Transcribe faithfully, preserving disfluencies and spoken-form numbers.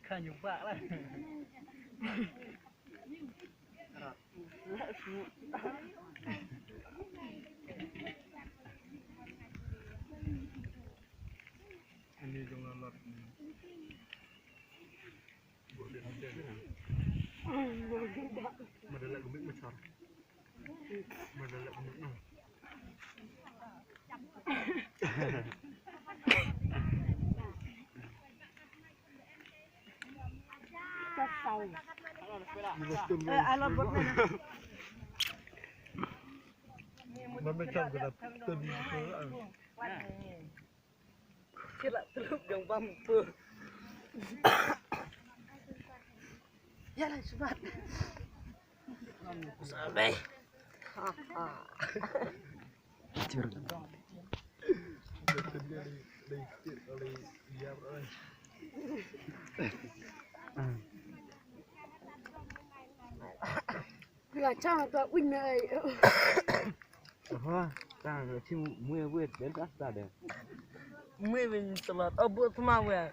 Kan jumpa lah. Ini jong alat ni. Madalak gumit machar. Madalak gumit no. Sila teluk jong bam pe. Ya lah, sebat. Sampai. Ha, ha. Bila chang tu win ai. Aha, ta ti mu mu wet den ta ta de. Mu win salat abu tma wet.